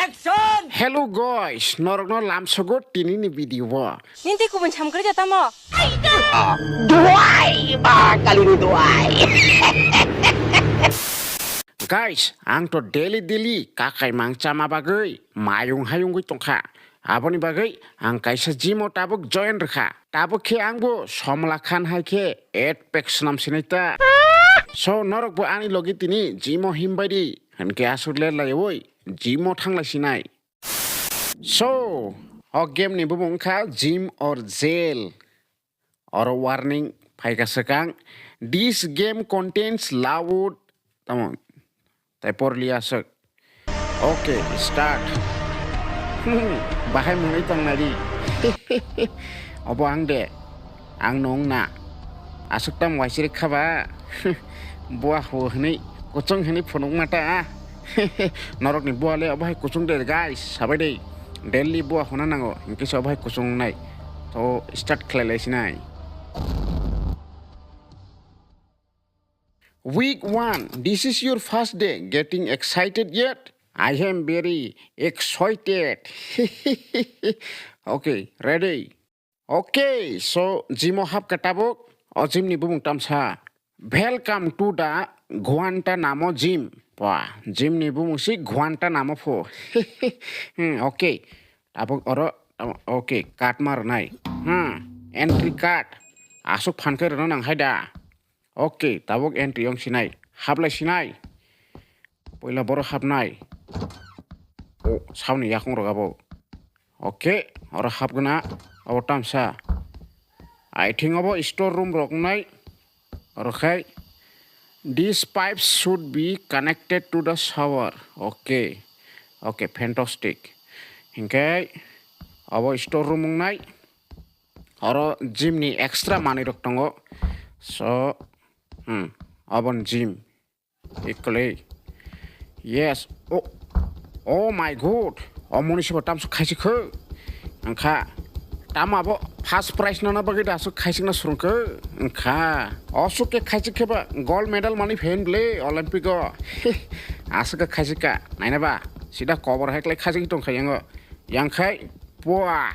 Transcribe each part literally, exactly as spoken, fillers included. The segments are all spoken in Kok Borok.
Hello guys, norokno lamsogo tinini video o. Ninti kubun samkri jatamo. Duai ba kalini duai. Guys, ang to daily daily kakai mang chama bagwi mayung hayungwi tongkha. Aboni bagwi ang kaisa gym o tabuk join rwkha. Tabuk khe angbo Somla Khan hai khe eight pack swnam sinai ta. So norokbo ani logi tini gym o himbai di. Hinkhe aswk ler laiwi gym o thanglai sinai. So o game ni bumung wngkha gym or jail. Oro warning phaikha swkang. This game contains loud, tamo, tei porli aswk. Okay, start. Bahai mwnwi tong nai di. Obo ang de. Ang nung na. Aswk tam waisiri khaba. Bua hu hwnwi, kuchung hwnwi phunuk mata. Norokni bua le obo hai kuchung de guys, sabai de. Daily bua huna nango, hinkhe se obo hai kuchung nai. To start khlai lai sinai. Week one, this is your first day. Getting excited yet? I am very excited. Okay, ready. Okay, so gym o hapkha tabuk. O gym ni bumung tamsa. Welcome to the Guantanamo gym. Wah, gym ni bumung si Guantanamo pho. Hmm, okay. Tabuk oro, okay, card ma rwnai. Hmm, entry card. Aswk phan khe rwna nang hai da. Okay, tabuk entry wng sinai. Haplai sinai. Puila boro hapnai. O, sauni yakung rok abo. Okay, oro hapgwna abo tamsa. I think abo store room rok wngnai. Oro khai, these pipes should be connected to the shower. Okay. Okay, fantastic. Hinkhe abo store room wngnai. Oro gym ni extra manwi rok tongo. So, hmm, abon gym. Equally. Yes. Oh. Oh my God. Omoni sibo tamsok khaisi kho. Wngkha. Tamo abo first prize nana bagwi da aswk khaisik na surung kho. Wngkha. Oswk khe khaisik khe ba gold medal mani phen ble Olympic o. Aswk khe khaisik ka. Naina ba. Sida kobor hai klai khaisik tong kha yango. Yang khai. Pua.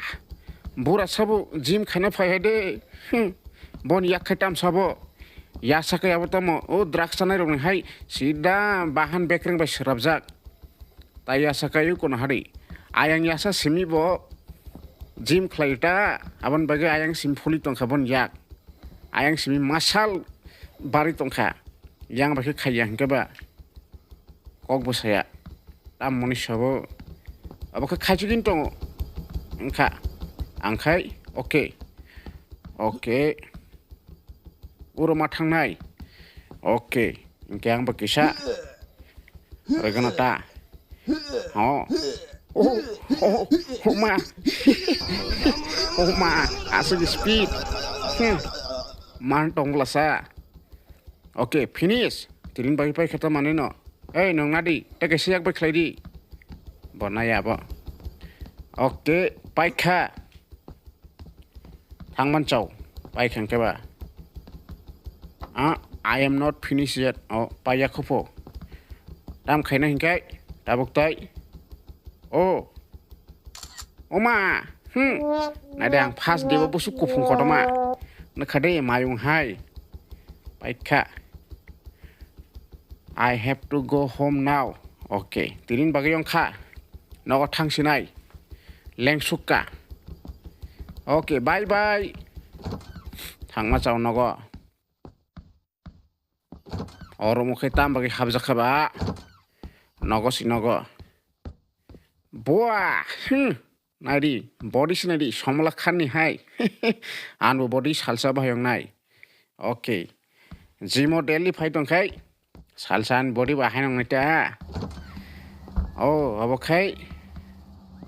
Bura sabo gym khaina phai hai de. Hmm. Bon yak khai tamsa bo. Yasa khe abo tamo, o drugs chanai rokni hai sida bahan bekreng bai swrapjak. Tai yasa khe o kono hari. Ayang yasa simi bo gym khlai ta, aboni bagwi ayang simi phuli tongkha boni yak. Ayang simi masal bari tongkha. Yang bai khe khaiya hinkhe ba. Kok bwsaya. Tamoni sabo. Abo khe khaisugin tongo. Wngkha. Ang khai. Okay. Okay. Uro ma thangnai. Okay. Hingke ang bo kisa. Regana ta. Ho. Oh, oh, oh, ma. Oh, ma. Aswk speed. Hmm. Man tong blasa. Okay, finish. Tini bagwi paikha ta manwi no. Ei, nwng nadi, tei kaisa yak bai khlai di. Bo nai abo. Okay, paikha. Thangman chao. Paikha hwnkhe ba. Ah, I am not finished yet. Oh, paiya khopho. Tam khaina hinkhai. Tabuk tai. Oh. Oma, hmm. Naide ang first day o busuk kuphung kotorma. Nokha de mayung hai. Paikha. I have to go home now. Okay, tinin bagwi ongkha. Nogo thangsinai. Lengsukka. Okay, bye bye. Thangma chao nogo. Oro mokhe tam bagwi habjakha ba. Nogo si nogo. Boa! Hmm. Naidi, body si naidi, Somla Khan ni hai. Anbo body salsa bahai ong nai. Okay. Gym o daily phai tong khai. Salsa ani body bahai ong nai ta. Oh, abo khai.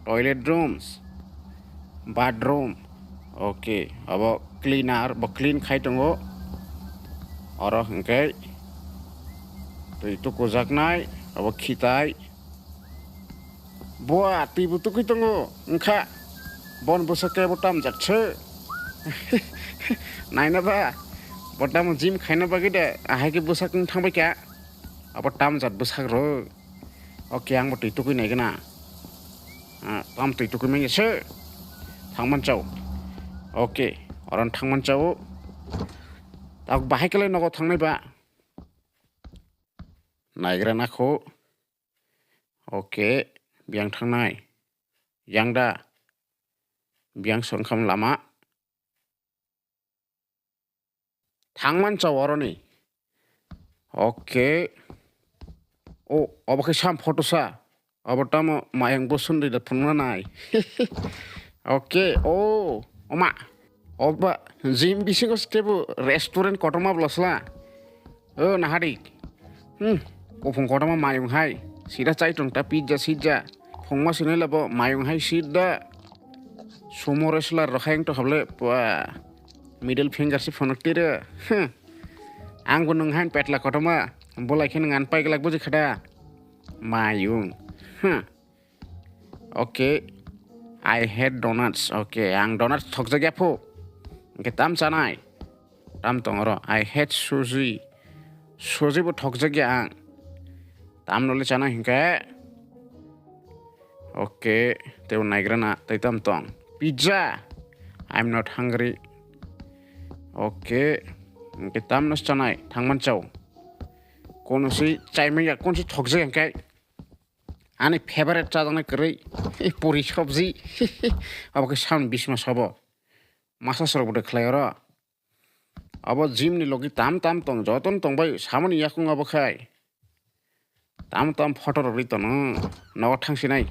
Toilet rooms. Bathroom. Okay, abo cleaner, bo clean khai tongo. Oro hingke twi tukujaknai, abo khitai. Boa, twi bo tukui tongo, wngkha. Bon bwsa kebo tamjak se. Naina ba, bo tamo gym khaina bagwi de, ahai khe bwsak wng thangbai kha. Abo tamjak bwsak rw. Okay, ang bo twi tukui nai gana. Ah, tam twi tukui manya se. Thangman chao. Okay, oron thangman chao. Tak bahai kele nogo thangnai ba. Naigra nakho. Okay, biang thangnai. Yang da. Biang songkham lama. Thangman chao oroni. Okay. O, obo khe sam photo sa. Obo tamo mayang bo sundri da phunukna nai. Okay. O, oma. Oba gym bisingo stebo restaurant kotorma bwlasla. O, naharik. Hmm. Kuphung kotorma mayung hai. Sida chai tong ta pizza sida. Phungma sinai labo mayung hai sida. Sumo wrestler rok hai wngtong kha bwle, pua, middle finger se phunuk tiro. Huh. Ang bo nwng hain petla kotorma, bolai khe nwng ang pai glak buji kha da. Mayung. Huh. Okay. I hate donuts. Okay, ang donuts thokjak ya phu. Hwnkhe tam chanai. Tam tong oro. I hate suji. Suji bo thokjak ya ang. Tam nole chana hinkhe. Okay, tebo naigrana tei tam tong. Pizza. I'm not hungry. Okay. Hinkhe tam no chanai. Thangman chao. Kono si chaimaya, kono si thokjak hinkhe. Ani favorite chajaknai kwrwi. Puri sabji. Abo khe sam bisma sabo. Masa sorok bo de khlai oro. Abo gym ni logi tam tam tong, joto no tong bai, samani yakung abo khai. Tam tam photo rok ri tono, nogo thang sinai.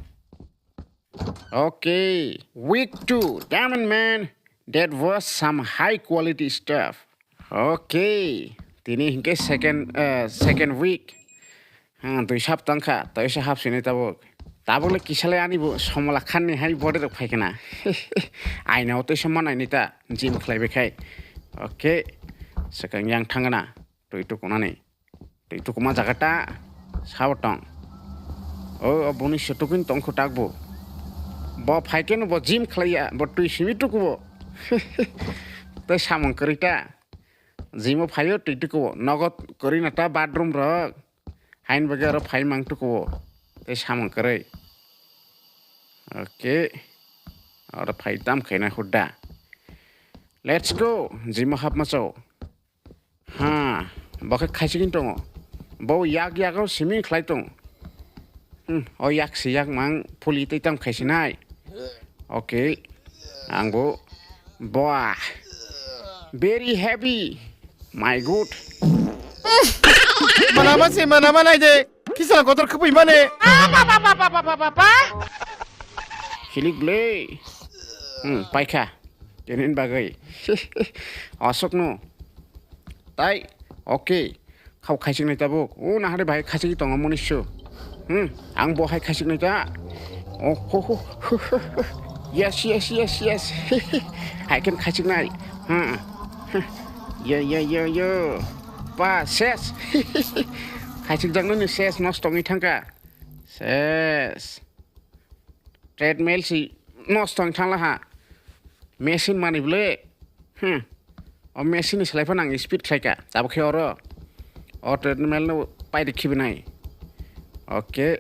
Okay, week two, damn it, man, that was some high quality stuff. Okay, tini hinkhe second, uh, second week. Ha, dui sapta wngkha, toisa hap sini tabuk. Tabuk le kisa le ani bo Somala Khan ni hai body rok phai khna. Aina o toisa manai ni ta gym khlai bai khai. Okay. Swkang yang thangna. Twi tukunani. Twi tukuma jaga ta. Sao tong. O, o boni se tukin tong khu tak bo. Bo phai khe no bo gym khlai ya, bo twi simi tuku bo. Tei samung kwrwi ta. Gym o phaio twi tuku bo. Nogo kwrwi na ta bathroom rok. Hain bagwi aro phai mang tukuo. Tei samung kwrwi. Okay. Aro phai tam khaina hudda. Let's go. Gym o hapma chao. Ha, bo khe khaichigwi tongo. Bo yak yak o simi khlai tong. Hmm, o yak si yak mang phuli tei tam khaisinai. Okay. Ang bo. Bah. Very heavy. My God. Manama se manama nai de. Kisa kotor khapui mane. Hilik ble. Hmm, paikha. Kenin bagwi. Asok no. Tai. Okay. Khao khaichiknai tabuk. O nahari bahai khaichigwi tongo monisu. Hmm, ang bo hai khaichiknai ta. Oh, ho, ho, ho, ho, ho. Yes, yes, yes, yes. Hai khe khaichiknai. Hmm. Yo, yo, yo, yo. Pa, ses. Khaichikjaknani ses nosto wngwi thangkha. Ses. Treadmill si nosto wng thangla ha. Machine mani bwle. Hmm. O machine ni slai phano ang speed khlai kha. Tabuk khe oro. O treadmill no pai de khibi nai. Okay.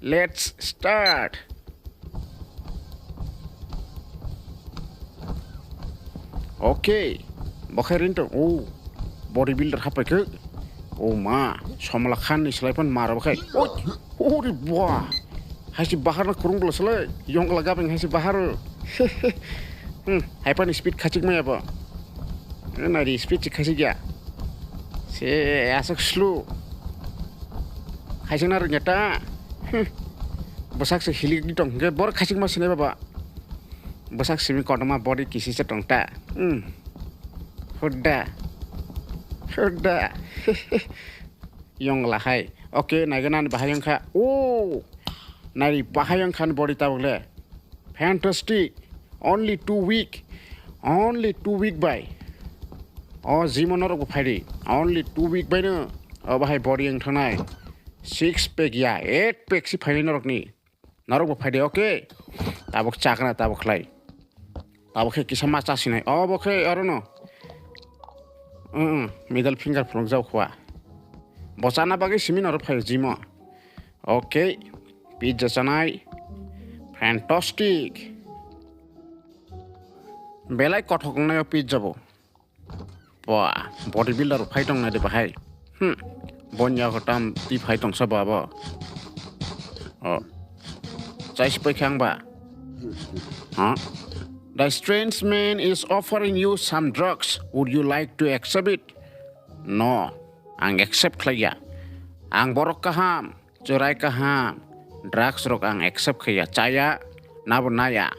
Let's start. Okay. Bo khe rin tong. Oh. Body builder hapai khe. Oh ma. Somala Khan ni slai phano maro bo khe. Oi. Ori bua. Haisi bahar na kurung bwla sele. Yong la gabeng haisi bahar. Hmm, hai pani speed khachik maya bo. Eh, nari speed chik khachik ya. Se asok slow. Khachik na rwnya ta. Hmm. Bwsak se hilik di tong. Ge bor khachik ma sine baba. Bwsak simi kotorma body kisi se tong ta. Hmm. Hudda. Hudda. Yong la hai. Okay, naiga nani bahai wngkha. Oh! Nari bahai wngkha ni body tabuk le. Fantastic. Only two week. Only two week bai. O gym o norok bo phai di. Only two week bai no. O bahai body wng thangnai. Six pack ya, eight pack si phainai norok ni. Norok bo phai di, okay. Tabuk chakna, tabuk khlai. Tabuk khe kisa ma chasinai. O bo khe oro no. Mm, mm, middle finger phunuk jak khua. Bo chana bagwi simi norok phai gym o. Okay. Pizza chanai. Fantastic. Belai kothok wngnai o pizza bo. Ba, body builder phai tong nai de bahai. Hmm. Bonya ko tam ti phai tong sa ba bo. Oh. Chai sipai khang ba. Huh? The strange man is offering you some drugs. Would you like to accept it? No, ang accept khlaiya. Ang borok kaham, chwrai kaham, drugs rok ang accept khlaiya. Chaya, nabo naya.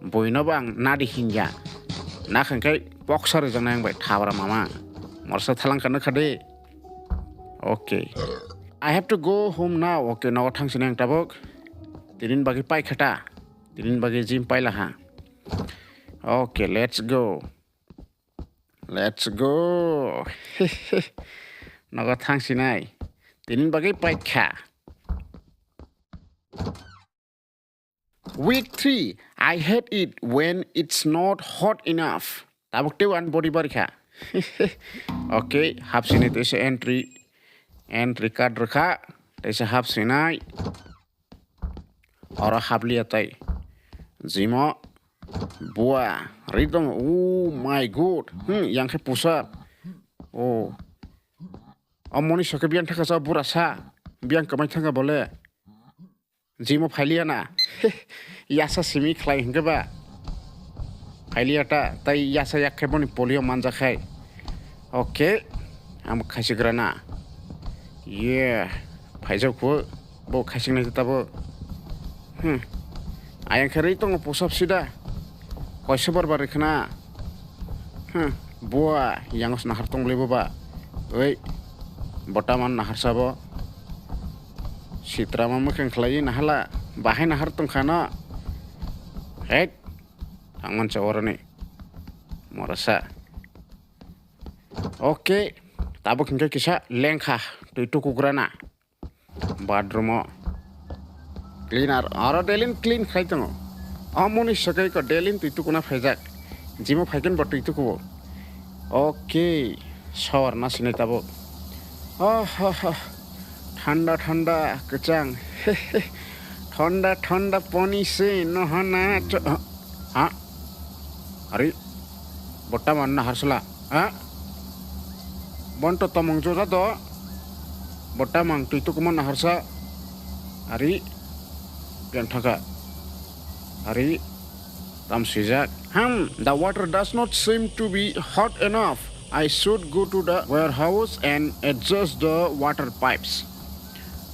Buino bo ang nadi hinya. Nakhan khai boksa rijak nai ang bai thabra mama. Morsa thalang kano khade. Okay. I have to go home now. Okay, nogo thang sini ang tabuk. Tinin bagi pai khata. Tinin bagi gym pai laha. Okay, let's go. Let's go. Nogo thang sinai. Tinin bagwi paikha. Week three, I hate it when it's not hot enough. Tabuk tei one body barikha. Okay, hap sinai teisa entry. Entry card rwkha. Teisa hap sinai. Oro habliya tai. Jimo. Bua. Ri tong. Oh my God. Hmm, yang khe pusa. Oh. Omoni soke biang thaka sa bura sa. Biang kamai thanga bole. Jimo phailiya na. Yasa simi khlai hingke ba. Phailiya ta. Tai yasa yak khe boni polio manja khai. Okay. Ang khaisigra na. Yeah. Phaijak phu. Bo khaising nai tabo. Hmm. Ayang khe ri tongo pusap sida. Koiso bar bar khna. Hmm. Bua yang nahar tong bli boba. Oi. Botaman nahar sabo. Sitra ma mukeng khlai nahala. Bahai nahar tong khana. Hek. Thangman cha oroni. Morasa. Okay, tabuk hingke kisa lengkha twi tukugrana. Bathroom o cleaner, oro daily clean khai tongo. Omoni sokai ko daily twi tukuna phaijak. Jimo phaiken bo twi tukuo. Okay, shower na sinai tabuk. Oh, oh, oh. Thanda, thanda, kwchang. Thanda, thanda, pani se, no hana, cho-, ha? Ari, botta man na harsala, ha? Bonto tomong joja do. Botta mang twi tukuman na harsa. Ari, pian thaka. Ari, tam swijak. Hmm, the water does not seem to be hot enough. I should go to the warehouse and adjust the water pipes.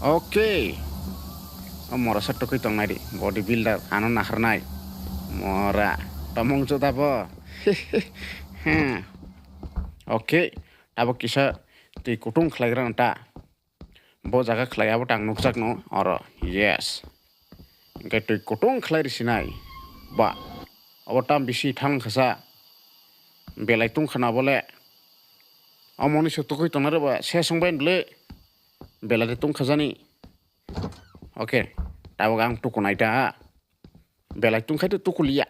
Okay. O mora sa tukui tong nai di. Body builder, ano nahar nai. Mora. Tomong joda bo. Hmm. Okay. Abo kisa twi kutung khlai gra ta. Bo jaga khlai abo tang nukjak no oro. Yes. Hingke twi kutung khlai ri sinai. Ba. Abo tam bisi thang khasa. Belai tung khana bole. Omoni se tukui tong nai ba se song bai bole. Belai de tung khajani. Okay. Tabuk ang tuku nai ta. Belai tungkhai twi tukuliya.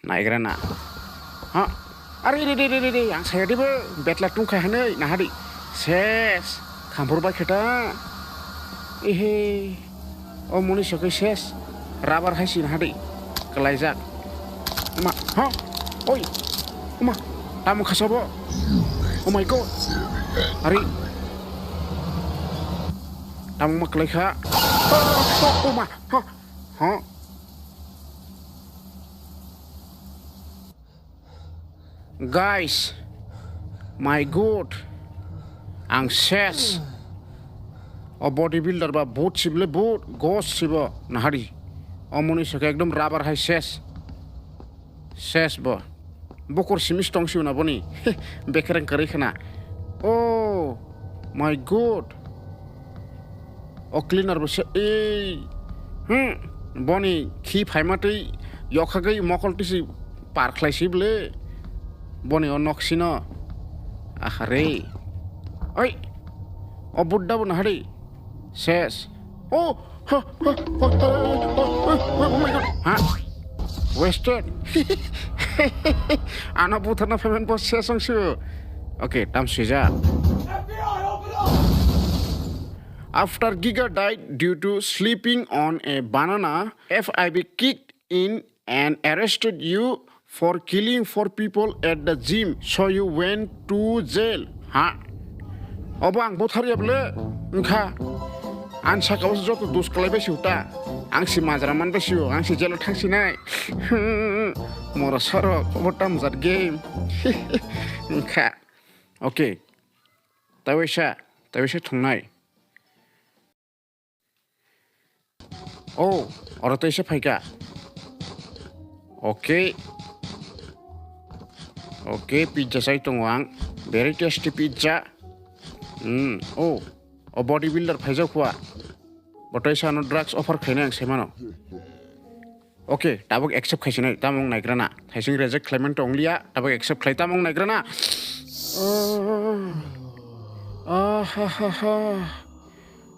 Naigra na. Ha? Are, re, re, re, re, re, ang saya dibo betla tungkhai hanoi, nahadi. Ses. Khampur bai kheta. Ehe. O muni sokai ses. Rubber hai si nahadi. Kelaijak. Ma, ha? Oi. Uma. Tamo khasabo. Oh my God. Are. Tamo ma kelaikha. Oh, oh, oh, ma. Ha? Ha? Guys, my God, ang ses. O body builder ba boot sibile boot, gos sibo nahari. O muni soke ekdom rubber hai ses. Ses bo. Bukur simi stong siuna boni. Bekereng kwrwi khna. Oh my God. O cleaner bo se, ei. Hmm. Boni khi phaima twi yokhagwi mokol tisi par khlai si bwle. Boni o nok sino. Ahare. Oi. O budda bo nahari. Ses. Oh. Ha, ha, ha, ha, ha, oh my God. Ha? Wasted. Ano butharna phaimani bo se songsu. Okay, tam swijak. After Giga died due to sleeping on a banana, F I B kicked in and arrested you for killing four people at the gym. So you went to jail. Ha? Obo ang butharya bole, wngkha. Ang saka o joto dus kalai bai si uta. Ang si majra man bai si o, ang si jail o thang si nai. Mora saro, obo tamjat game. Wngkha. Okay. Taiwaisa, taiwaisa thungnai. Oh, oro teisa phaika. Okay. Okay, pizza sai tongo ang. Very tasty pizza. Hmm, oh, o body builder phaijak hua. Bo teisa ano drugs offer khainai ang saimano. Okay, tabuk accept khaisinai, tamo wng naigrana. Thaising reject khlaimani tonglia, tabuk accept khlai, tamo wng naigrana. Ah, ah, ha, ha, ha.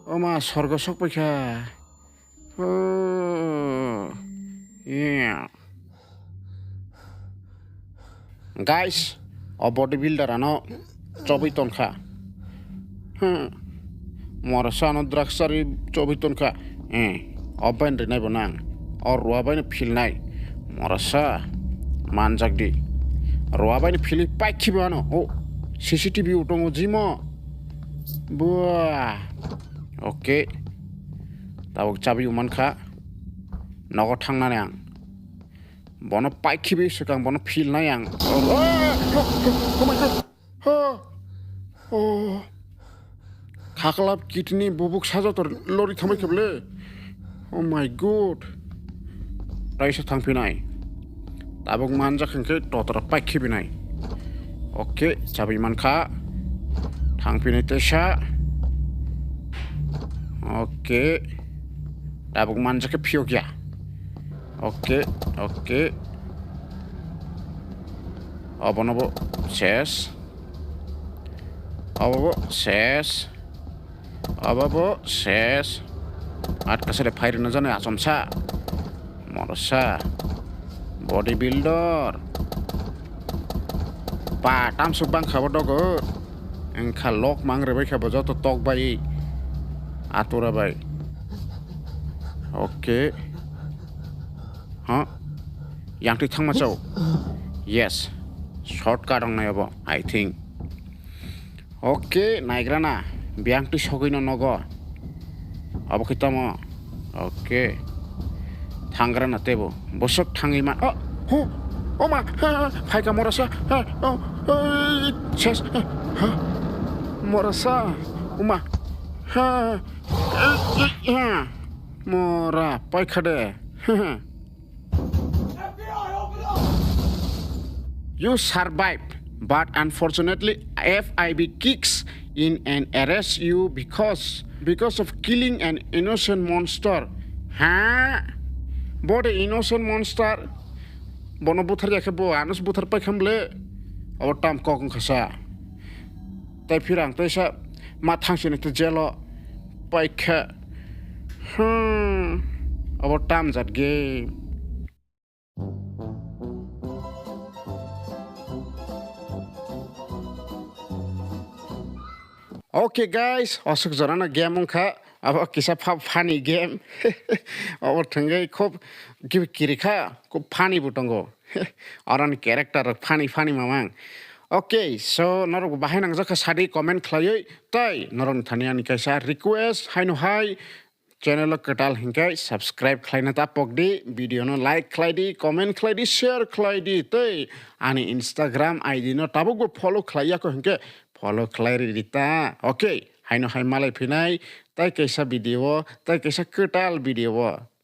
Oma, sorgo sokpaikha. Oh, yeah. Guys, o body builder ano chobwi tonkha. Hmm. Morasa ano drugs chari chobwi tonkha. Eh, o bai rinai bo nang. O rua bai no philnai. Morasa manjak di. Rua bai no philwi paikhi bo ano. O C C T V o tongo jimo. Bua. Okay. Tabuk chabi mankha. Nogo thangnani ang. Bono paikhibi swkang bono philnai ang. Oh, oh, oh my God. Oh. Oh. Khaklap kidney bubuk sajotor lori thamai kheble. Oh my God. Taisa thangphinai. Tabuk manjak hwnkhe totra paikhibinai. Okay, chabi mankha. Thangphinai tesa. Okay. Tabuk manjak khe phiyok ya. Okay, okay. Obono bo ses. Obo bo ses. Obo bo ses. Atka sele phairino jani achomsa. Morsa. Body builder. Pa tamsuk bangkha bo dogo. Engkha lok mang rebai kha bo joto tok bai. Atura bai. Okay. Huh? Yang twi thangma chao. Yes. Shortcut wngnai obo, I think. Okay, naigrana. Biyang twi sogwino nogo. Obo khe tamo. Okay. Thangrana tebo. Bosok thangwi ma. Oh, ho. Oh ma. Ha, ha, phaika morasa. Ha, oh, oh, ses. Ha, ha. Morasa. Uma. Ha. Eh, eh, eh. Mora paikha de. You survived, but unfortunately, F I B kicks in and arrests you because, because of killing an innocent monster. Ha? Bo de innocent monster. Bono buthar ya khe bo, anus buthar pai khamle. Abo tam kok wngkha sa. Tai phirang taisa ma thangsinai tei jelo paikha. Hmm. Abo tamjat game. Okay guys, osuk jorano game wngkha. Abo kisa pha-, funny game. Abo thwngwi khub kiri kha, khub funny bo tongo. Oroni character rok funny funny mamang. Okay, so norok bo bahai nangjakha sadi comment khlaiwi. Tai norokni thani ani kaisa request, haino hai channel o kwtal hinkhe subscribe khlaina ta pokdi, video no like khlaidi, comment khlaidi, share khlaidi, tei ani Instagram I D no tabukbo follow khlaiya kho hinkhe follow khlai ridi ta. Okay, haino hai malai phinai tai kaisa video o, tai kaisa kwtal video o.